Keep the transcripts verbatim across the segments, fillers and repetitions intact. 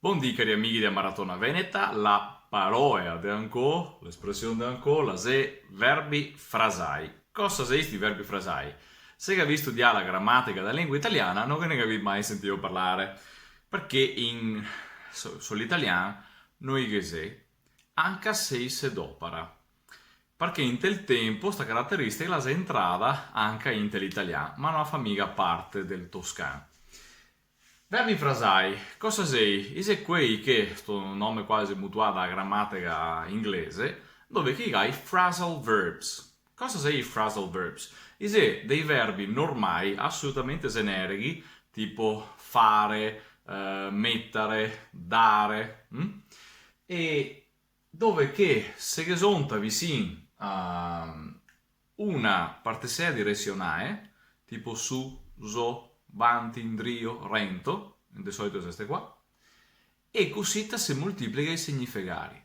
Bondì, cari amighi dea Maratona Veneta, la parola de ancò, l'espresion de ancò, la xe verbi frasai. Cosa xe sti verbi frasai? Se gavì studià la gramatica dea lengua italiana, no ghe ne gavì mai sentìo parlare, parché in so-, so l'italian no i ghe xe, anca se i se dopara. Parché inte el tempo sta carateristica la xe entrada anca inte l'italian, ma no la fa miga parte del toscan. Verbi frasai, cosa xei? I xe quei che, sto nome qua xe mutuà da gramatica inglese, dove che i ga i phrasal verbs. Cosa xe i phrasal verbs? I xe dei verbi normai, asolutamente zenerighi, tipo fare, eh, metare, dare, mm? E dove che se ghe zonta visin a una partisea diresionae, tipo su, zo, vanti, indrio, rento, de solito xe ste qua, e cusita se moltiplica i signifegari.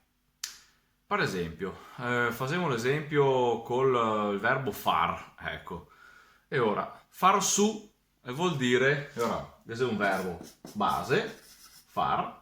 Par esempio, eh, fasemo l'esempio col, eh, el verbo far, eco. E ora, far su, eh, vol dire, e ora, ghe xe un verbo base, far,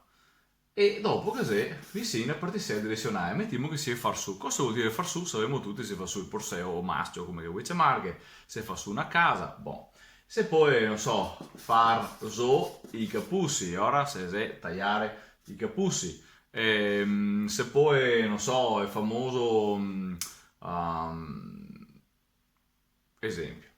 e dopo ghe xe visin a partisea diresionae, metemo che sia far su. Cosa vol dire far su? Savemo tuti, se fa su el porseo o mascio, come che volì ciamarghe, se fa su na casa, bon. Se po, no so, far zo i capusi, ora se xe taiare i capusi. Ehm, se po, no so, el famoso, mm, ehm, esempio.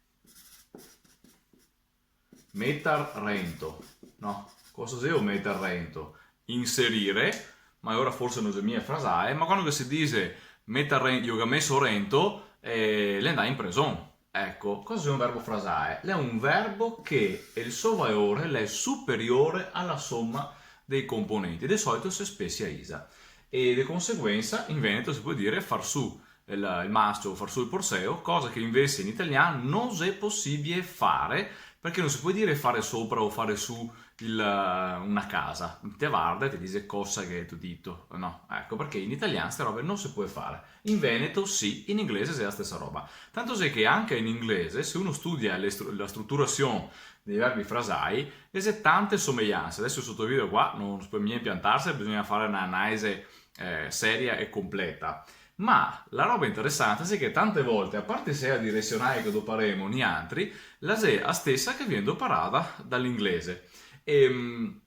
Metar rento, no? Cosa xe metar rento? Inserire, ma ora forse no xe mia frasale, ma quando che se dixe metar ren-, i lo ga meso rento, eh, l'è ndà in preson. Eco, cosa xe un verbo frasale? L'è un verbo che el so valore l'è superiore a la soma dei componenti. De solito se specializa. E de conseguensa, in veneto se pol dire far su el, el mascio o far su el porseo, cosa che invese in italian no xe posibile fare, parché no se pol dire fare sopra o fare su el, una casa. Te varda e te dixe cosa che te go dito, no? Eco, parché in italian ste robe no se pol fare. In veneto sì, in inglese xe la stesa roba. Tanto xe che anca in inglese, se uno studia le stru-, la struturasion dei verbi frasai, ghe xe tante somejanse. Deso sto video qua no se pol mia impiantarse, bisogna fare na analisi, eh, seria e completa. Ma la roba interesante xe che tante volte a partisea diresionae che doparemo niantri, la xe la stesa che vien doparada da l'inglese. E, mm,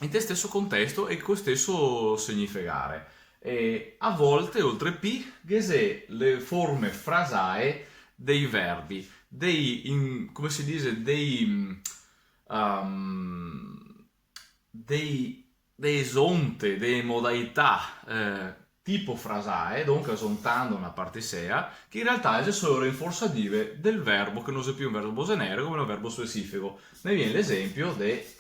inte steso contesto e col steso signifegare. E a volte, oltre pi, ghe xe le forme frasae dei verbi, dei, in, come se dixe, dei, mm, ehm, dei, dee zonte, dee modalità, eh, tipo frasae, donca zontando na partisea, che in realtà xe solo rinforsative del verbo, che no xe pi un verbo zenerego, ma un verbo specifico. Me vien l'esempio de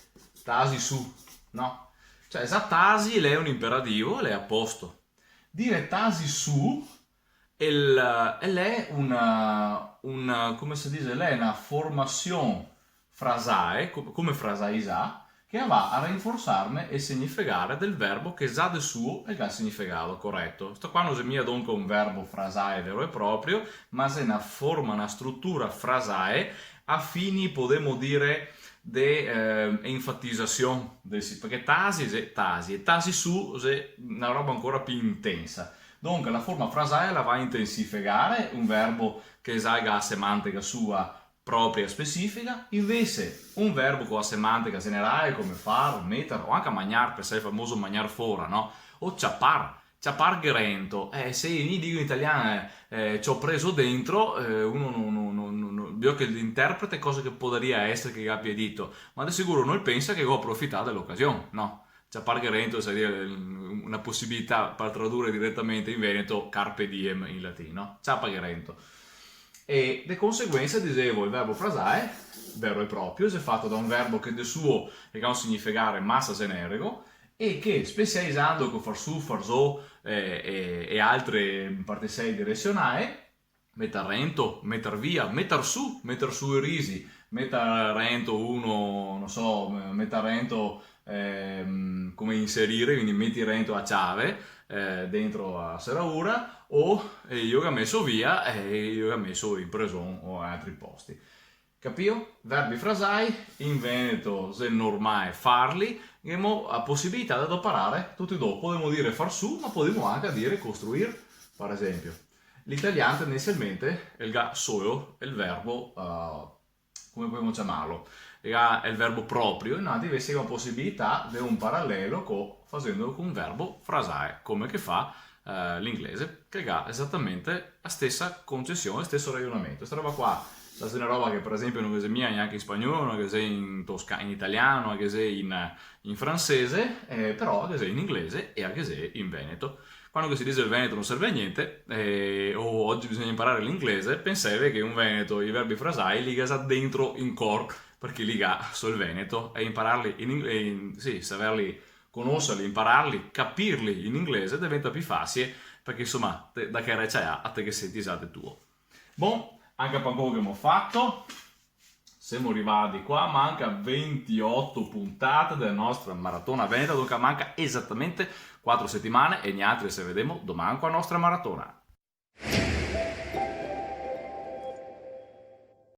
tasi su, no? Cioè, za tasi l'è un imperativo, l'è a posto. Dire tasi su, el, el è una, una, come se dixe, l'è na formasion frasae, co-, come frasaizà, che va a rinforsarme el signifegare del verbo che za de suo el ga el signifegado coreto. Sto qua no xe mia donca un verbo frasae vero e proprio, ma xe na forma, na strutura frasae a fini, podemo dire, de, eh, enfatizasion, de si-, parché tasi xe tasi, e tasi su xe na roba ancora pi intensa. Donca la forma frasae la va a intensifegare un verbo che za el ga a semantica sua propria specifica, invese un verbo co a semantica zenerale, come far, metar, o anca magnar, pensè al famoso magnar fora, no? O ciapar, ciaparghe rento. Eh, se mi digo in italian, eh, eh, "ci ho preso dentro", eh, uno no, no, no, no, no, bisogna che l'interprete cosa che podaria esare che gabia dito, ma de sicuro no el pensa che go aprofità de l'ocasion, no? Ciaparghe rento saria, eh, una posibilità par tradure diretamente in veneto carpe diem in latino, ciapaghe rento. E de conseguensa, disevo, el verbo frasae, vero e proprio, xe fato da un verbo che de suo el ga un signifegare masa zenerego, e che, specializando co far su, far zo, eh, e, e altre partisee diresionae, metar rento, metar via, metar su, metar su i risi, metar rento uno, no so, metar rento, ehm, come inserire, quindi meti rento a ciave, eh, dentro a seraura, o, eh, i lo ga meso via, eh, i lo ga meso in preson o a altri posti. Capìo? Verbi frasai, in veneto xe normale farli, ghemo a posibilità de doparare tuti do. Podemo dire far su, ma podemo anca dire costruir, par esenpio. L'italian tendensialmente el ga solo el verbo, eh, come podemo ciamarlo? El ga el verbo proprio, e noaltri invese ghemo a posibilità de un paralelo co, fasendolo co un verbo frasare, come che fa eh, l'inglese, che ga esatamente la stesa concesion, el steso rajonamento. Sta roba qua, sta xe na roba che par esenpio no ghe xe mia gnanca in spagnolo, no ghe xe in tosca-, in italian, no ghe xe in, in francese, eh, però ghe xe in inglese e ghe xe in veneto. Quando che se dixe el veneto no serve a gnente, eh, o ogi bisogna inparare l'inglese, penseve che un veneto i verbi frasai li ga za dentro in cor, parché li ga sol veneto, e inpararli in ing-, in, sì, saverli conoserli, inpararli, capirli in inglese, deventa pì fasie, parché, insoma, te, da che recia a te ghe senti za de tuo. Bon, anca par ancora ghemo fato, semo rivai qua, manca ventioto puntate dela nostra maratona veneta, donca manca esatamente quatro setimane e nialtri se vedemo doman co la nostra maratona.